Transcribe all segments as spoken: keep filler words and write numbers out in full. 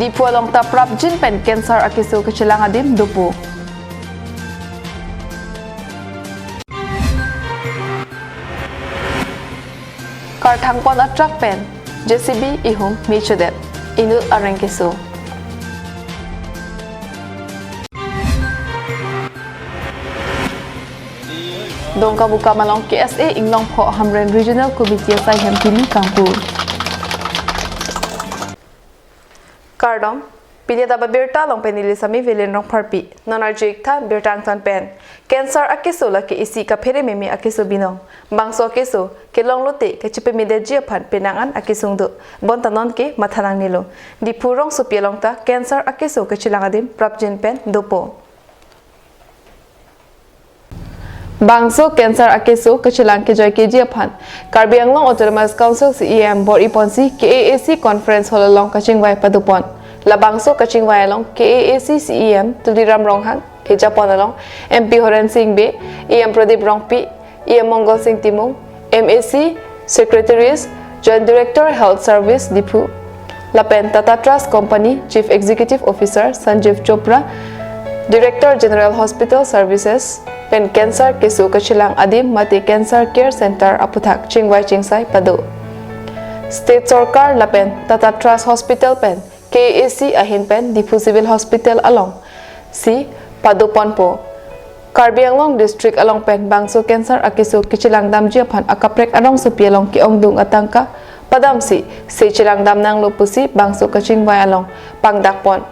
Diphu along ta prapjin pen cancer akeso kachelang adim dopo. Karthang pon a-truck pen J C B ihum mechodet, inut areng keso. Dongkamukam along K S A Inglongpho Hamren Regional Committee asai hem pini kangpu. Kardom, pini adap abirta along pen neli Sami Velen Rongpharpi. Non arju-ik tha birta angton pen. Cancer akeso lake isi kaphere meme akeso binong. Bangso akeso kelong lote kachepamedetji aphan penang an akesung do. Bonta nonke matha nangnelo. Diphu rongsopi along ta cancer akeso kachelang adim prapjin pen dopo. Bangso cancer akeso kachelang kejoi keji aphan Karbi Anglong Autonomous Council C E M bor-iponsi K A A C Conference Hall along kachingvai padopon. Labangso kachingvai along K A A C C E M Tuliram Ronghang, kejapon along M P Horen Sing Bey, E M Pradip Rongpi, E M Mongol Sing Timung, M A C, Secretaries, Joint Director Health Service Diphu, lapen Tata Trust Company Chief Executive Officer Sanjeev Chopra, Director General Hospital Services pen cancer keso kachelang adim mate Cancer Care Center aputhak chingvai chingsai pado. State Sorkar lapen Tata Trust Hospital pen K A A C ahin pen Diphu Civil Hospital alongsi padoponpo. Karbi Anglong District along pen bangso cancer akeso kachelang damji aphan akaprek arongsopi along ke-ongdung atangka padamsi se chelang dam nanglo pusi bangso kachingvai along pangdakpon.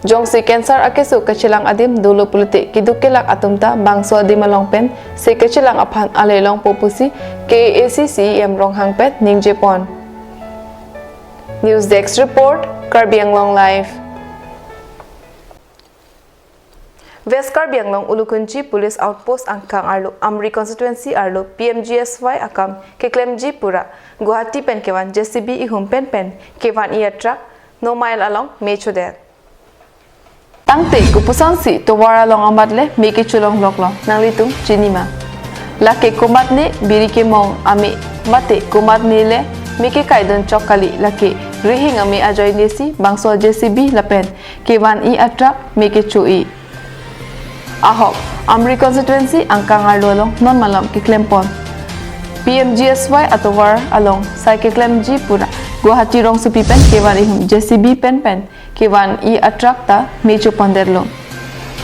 Jongsi cancer akeso kachelang adim dolo pulote keduk kelak atum ta bangso adim along pen se kachelang aphan ale longpo pusi K A A C C E M Ronghang pen ningjepon. News Desk Report, Karbi Anglong Live. West Karbi Anglong Ulukunchi Police Outpost angkang arlo Amri Constituency arlo P M G S Y akam keklemji pura Guwahati pen kevan J C B ihum pen pen kevan-i a-truck Nomail along mechodet. Tangte kopusonsi tovar along amat le me kecholong loklo, nanglitum chinima? Lake komatne biri kemong ame mate komatne le me kekaidun chok kali, lake rihing ame ajoinesi bangso J C B lapen kevan-i a-truck me kecho-i. Ahok, Amri Constituency angkang arlo along non malom keklempon P M G S Y atovar along sai keklemji pura Guwahati rongsopi pen kevan ihum J C B pen pen kevan-i a-truck ta mechopondetlo.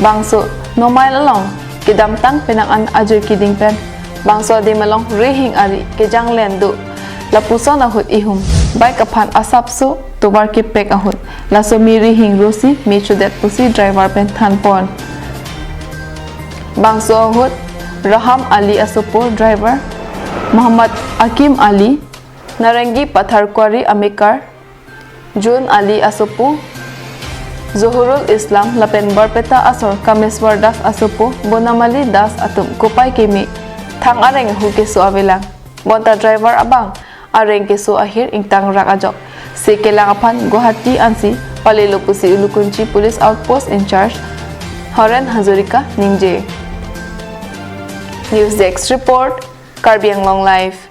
Bangso Nomail along kedamtang penang an ajoi keding pen bangso adim along rihing ari kejanglen do. Lapuson ahut ihum bike aphan asapso tovar kepek ahut laso me rihing rosi mechodet pusi driver pen thanpon. Bangso ahut Raham Ali asopo driver, Muhammad Akim Ali, Narangi Pathar Quarry amekar Jun Ali asopo Zohurul Islam lapen Barpeta asor Kameswar Das asopo Bonamali Das atum kopai keme thang areng ahu keso avelang. Bonta driver abang areng keso ahir ingtang rak ajok. Se kelang aphan Guwahati ansi palelo pusi Ulukunchi Police Outpost in-charge Horen Hazarika ningje. News Desk Report, Karbi Anglong Live.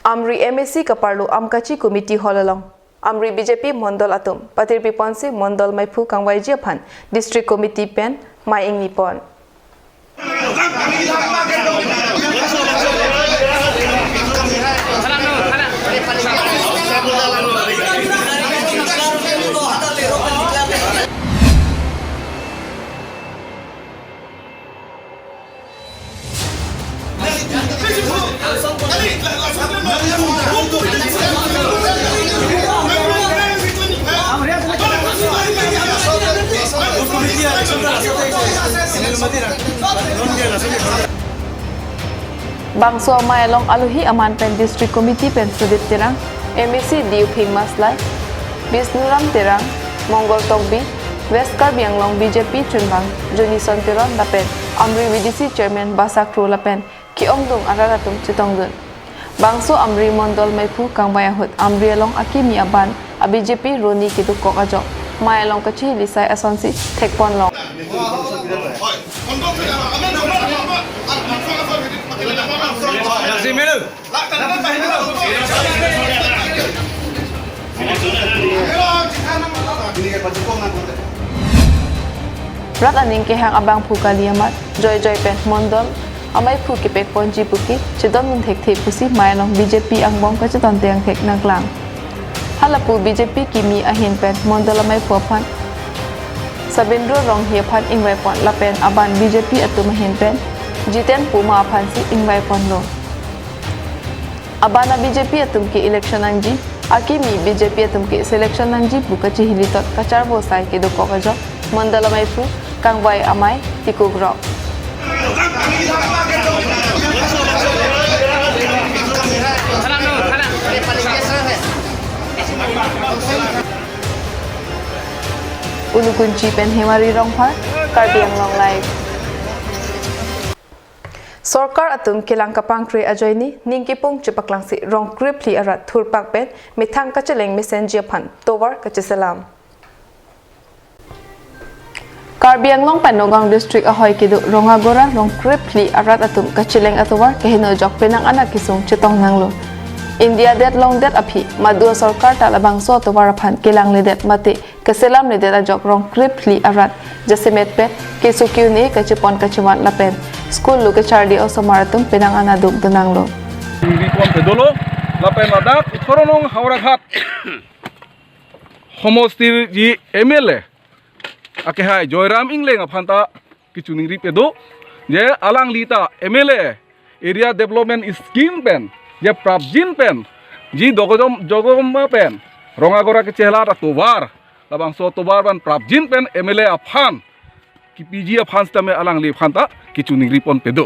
Amri M A C kaparlo Amkachi Committee Hall along Amri B J P Mondol atum patirpiponsi Mondol maiphu kangvaiji aphan District Committee pen mei ingnipon. Bangso amei along alohi aman pen District Committee pen Sudip Terang, M A C Diuphing Maslai, Bisnuram Terang, Mongol Tokbi, West Karbi Anglong B J P chunbang Jonison Teron lapen Amri V D C Chairman Basa Kro lapen ke-ongdung arat atum chetongdun. Bangso Amri Mondol maiphu kangvai ahut Amri along akimi aban a-B J P roni kedokok ajok mei along kachihilisai asonsi thekponlong. Rat aning kehang abangphu kali amat, joijoi pen mondol amei phu kepekponji puke chedondun thekthe pusi mei along B J P angbong kachetongte angthek nangklang. Halapu B J P kimi ahin pen mondol amei phu aphan Sabindro Ronghi aphan ingvaipon lapen aban B J P atum ahin pen Jiten Puma aphansi ingvaiponlo. Abana B J P atum ke election nangji, akimi B J P atum ke selection nangji pu kachihilitot kacharvo sai kedokok ajok, mondol amei phu kangvai amei Tiko Rong. Ulukunchi pen Hemari Rongphar, Karbi Anglong Live. Sorkar atum kelang kapangkre ajoine ning kepung chepaklangsi rong krephli arat thurpak pen methang kacheleng mesenji aphan tovar kacheselam. Karbi Anglong pen Nagaon District ahoi kedo Rongagora rong krephli arat atum kacheleng atovar keheno ajok penang an akesung chetong nanglo. India det longdet aphi madu sorkar ta labangso atovar aphan kelangledet mate keselamledet ajok rong krephli arat jasemet pen keso ke-un-e kachepon kachevan lapen school lo kacharli osomar atum penang an aduk donanglo. Ningri ponpe dolo, lapen ladak Uthor Nong Howraghat Homosti ji M L A akehai Joyram Engleng aphan ta kachiningripe do, je alangli ta M L A area development scheme pen, je prapjin pen, ji Dogodom, Jogomba pen Rongagora kechelar atovar, labangso atovar pen prapjin pen M L A aphan kepiji aphan sitame alangli aphan ta kachiningri ponpe do.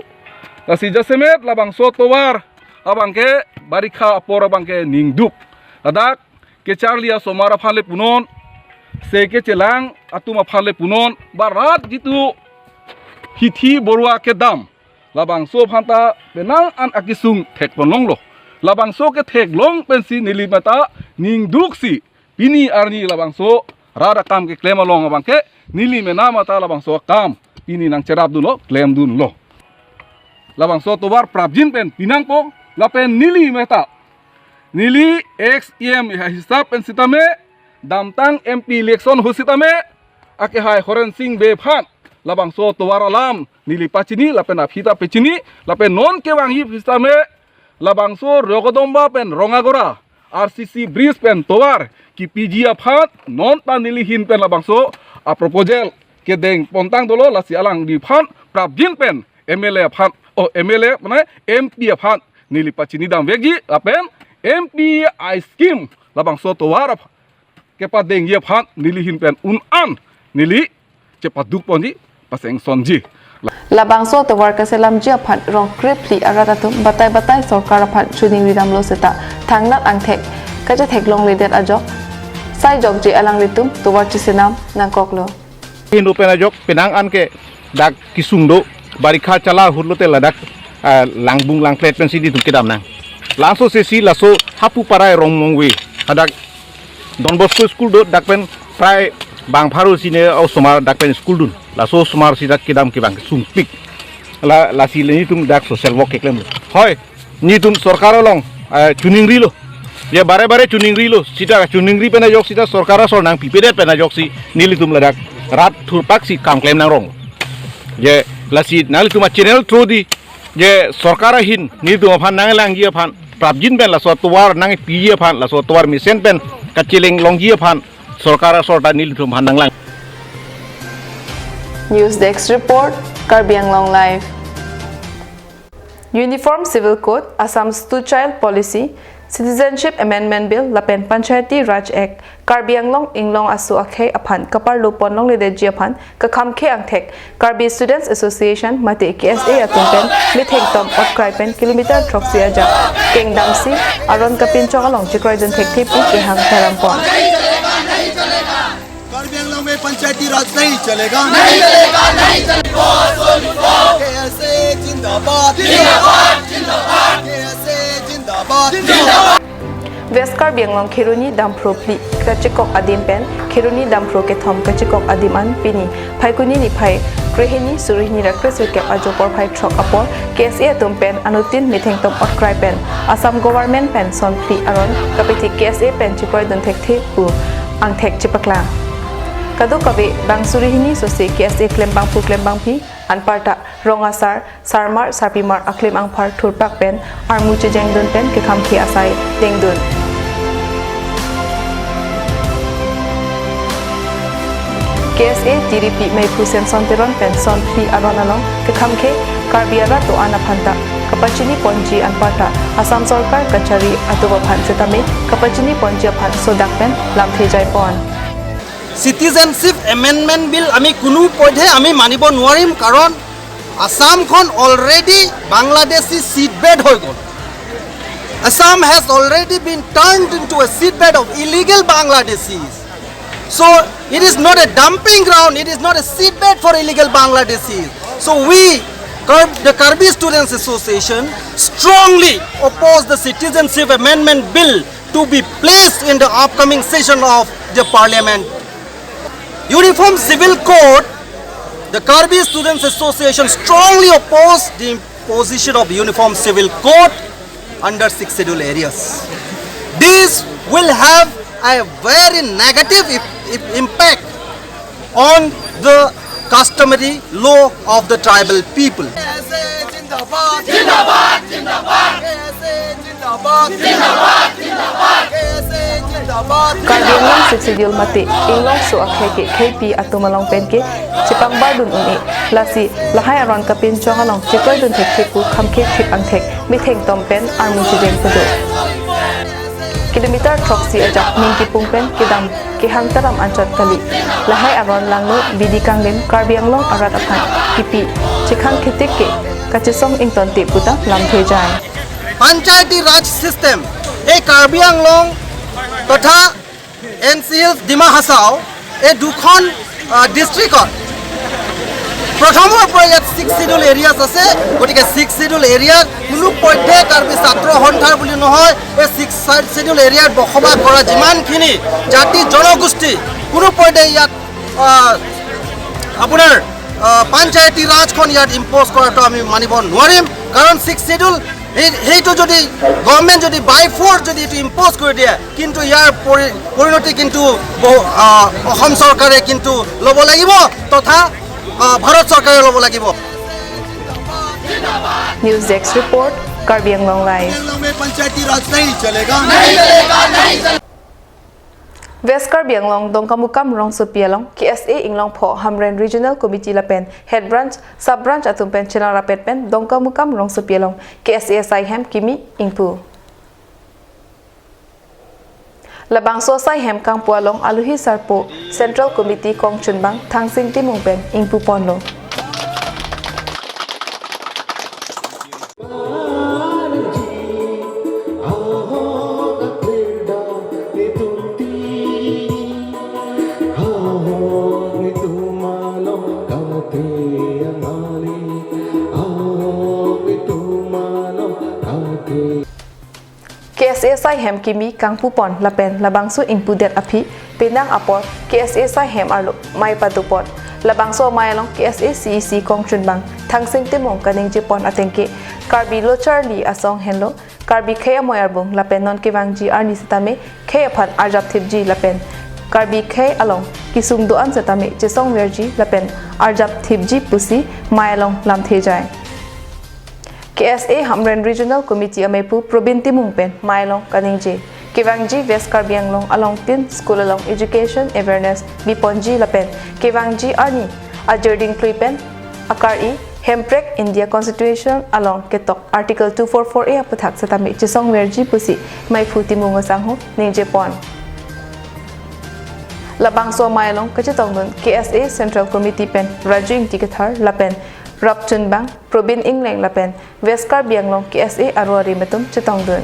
Lasi jasemet labangso atovar abangke barikha apor abangke ningduk. Ladak kacharli osomar aphan le punon, se kechelang atum aphan le punon, ba rat jitu hithi borua kedam, labangso aphan ta penang an akesung thekpon longlo. Labangso ketheklong pensi neli mata ningduksi pini arni labangso rat akam keklem along abangke neli mena mata labangso akam pini nangcherapdunlo, klemdunlo. Labangso atovar prapjin pen pinangpo, lapen neli meta, neli ex E M hisap pen sitame, damtang M P election ahut sitame, akehai Horen Sing Bey aphan labangso atovar alam neli pachini, lapen aphi ta pachini, lapen non kevangji sitame, labangso Jogodom pen Rongagora R C C bridge pen tovar kepiji aphan non ta neli ahin pen labangso aproposal kedeng pontang dolo, lasi alangliphan prapjin pen M L A aphan, o M L A mane M P aphan neli pachini damvekji, lapen M P a scheme labangso atovar aph-, kepadengji aphan neli ahin pen un an neli chepaduk ponji, pasengsonji. Labangso atovar keselamji aphan rong krephli arat atum batai batai sorkar aphan chiningri damlo seta thangnat angthek kachetheklongledet ajok sai jokje alanglitum tovar chesenam nangkoklo. Hindu pen ajok penang an ke dak kesung do, barikha chala ahut lote ladak, ah, langbung langplet pensi nelitum kedam nang. Laso sesi laso hapu parai Rongmongve, hadak Don Bosco school do, dak pen prai bang pharo si ne osomar dak pen school dun. Laso osomar si dak kedam kevang kesungpik. La, lasi le nelitum dak social work keklem. Hoi, nelitum sorkar along, eh, chiningrilo. Ya bare bare chiningrilo. Seta chiningri pen ajok seta sorkar asor nangpipedet pen ajoksi nelitum ladak rat thurpaksi kam klem nangrong. Ya lasi nanglitum a channel through di je sorkar ahin nelitum aphan nanglangji aphan, prapjin pen laso atovar nangpiji aphan, laso atovar mesen pen kacheleng longji aphan sorkar asor ta nelitum aphan nanglang. News Desk Report, Karbi Anglong Live. Uniform Civil Code, Assam's Two Child Policy, Citizenship Amendment Bill lapen Panchayati Raj Act, Karbi Anglong inglong aso akhei aphan kaparlo pon longledetji aphan kakhamkhe angthek Karbi Students Association mate K S A atum pen methengtom otkrai pen kilometer throksi ajak kengdamsi aron kapinchong along chekroidun thekthe pu kehang tarampon. Karbi Anglong mein panchayati raj nahi chalega. Nahi chalega, nahi chalega. K S A zindabad. Zindabad, zindabad. K S A zindabad. Zindabad. West Karbi Anglong Kheroni Damphro phli kachekok adim pen Kheroni Damphro kethom kachekok adim an pini Phaikuni niphai krehini surihini ra kresirkep ajo porphai throk apor K S A atum pen anuttin methengtom otkrai pen Assam Government pen son phli aron kapethik K S A pen chekroidun thekthe pu angthek chepaklang. Kadokave bang surihini sose K S A klembangphu klembangpi anparta rong asar, sarmar, sarpimar aklem angphar thurpak pen armu chejengdun pen kekhamkhe asai dengdun. K S A tiripi meiphu Semson Teron pen son phli aron along kekhamkhe Karbi arat do-an aphanta kapachini ponji anparta Assam Sorkar kachari atum aphan setame kapachini ponji aphan sodak pen lamthe jaipon. Citizenship Amendment Bill আমি কোনো পধ্যে আমি মানিব নোৱাৰিম, কাৰণ আসামখন already Bangladeshi cheat bed হৈ গ'ল। Assam has already been turned into a seedbed of illegal Bangladeshis. So it is not a dumping ground, it is not a seedbed for illegal Bangladeshis. So we, Kar- the Karbi Students Association, strongly oppose the Citizenship Amendment Bill to be placed in the upcoming session of the Parliament. Uniform Civil Code, the Karbi Students Association strongly oppose the imposition of Uniform Civil Code under Sixth Schedule areas. This will have a very negative i- i- impact on the customary law of the tribal people. Karbi Anglong Sixth Schedule mate inglongso akhei ke kheipi atum along pen ke chepangbardun un-e, lasi lahai aron kapinchong along chekroidun thekthe pu khamkhethip angthek methengtom pen armu chejeng pado. Kilometer throksi ajak ning kipung pen kedam kehang taram anchot kali. Lahai aron langno bidi kanglim Karbi Anglong arat aphan kipi chekhang ketik ke kachesong ingtonte puta lamthe jai. Panchayati Raj system এই কাৰ্বি আংলং তথা N C hills Dima হাছাও এই দুখন ডিষ্ট্ৰিক্টত প্ৰথমৰ পৰা ইয়াত six schedule areas আছে। গতিকে ছিক্স শ্বিডিউল এৰিয়াত কোনো পধ্যে কাৰ্বি ছাত্ৰ সন্থাৰ বুলি নহয়, এই ছিক্স শ্বিডিউল এৰিয়াত বসবাস কৰা যিমানখিনি জাতি জনগোষ্ঠী কোনো পধ্যে ইয়াত আহ, আপোনাৰ আহ, পঞ্চায়তী ৰাজখন ইয়াত ইম্প'জ কৰাটো আমি মানিব নোৱাৰিম। কাৰণ ছিক্স শ্বিডিউল সেই সেইটো যদি গভৰ্ণমেণ্ট যদি বাই ফ'ৰ্চ যদি এইটো ইম্প'জ কৰি দিয়ে, কিন্তু ইয়াৰ পৰি- পৰিণতি কিন্তু বহু আহ, অসম চৰকাৰে কিন্তু ল'ব লাগিব তথা আহ, ভাৰত চৰকাৰে ল'ব লাগিব। News Desk Report, Karbi Anglong Live. में पंचायती राज नहीं चलेगा। West Karbi Anglong Dongkamukam rongsopi along K S A Inglongpho Hamren Regional Committee lapen Head Branch, Sub Branch atum pen chenarapet pen Dongkamukam rongsopi along K S A asai hem kimi ingpu. Labangso asai hem kangpu along alohi sarpo Central Committee kongchunbang Thangsing Timung pen ingpu ponlo. K S A asai hem kimi kangpu pon lapen labangso ingpudet aphi penang apor K S A asai hem arlo mei pado pon. Labangso amei along K S A C E C kongchunbang Thangsing Timung kaningje pon atengke Karbi locharli asong henlo Karbi khei amoi arbung lapen non kevangji arni setame khei aphan arjap thipji lapen Karbi khei along kisung do-an setame chesong verji lapen arjap thipji pusi mei along lamthe jai. K S A Hamren Regional Committee ameipu Probin Timung pen mei along kaningje. Kevangji West Karbi Anglong along tin school along education awareness biponji lapen kevangji arni ajirding klui pen akar-i hemprek India Constitution along ketok Article two four four A aputhak setame chesong verji pusi meiphu Timung asangho ningje pon. Labangso amei along kachetongdun K S A Central Committee pen Raju Ingti Kathar lapen rapchunbang Probin Engleng lapen West Karbi Anglong K S A aro arim atum chetongdun.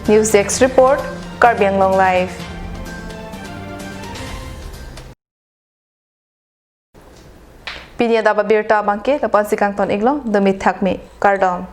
News Desk Report, Karbi Anglong Live. Pini adap abirta abangke lapu-ansi kangton-iklo, dumi thakmi, kardom.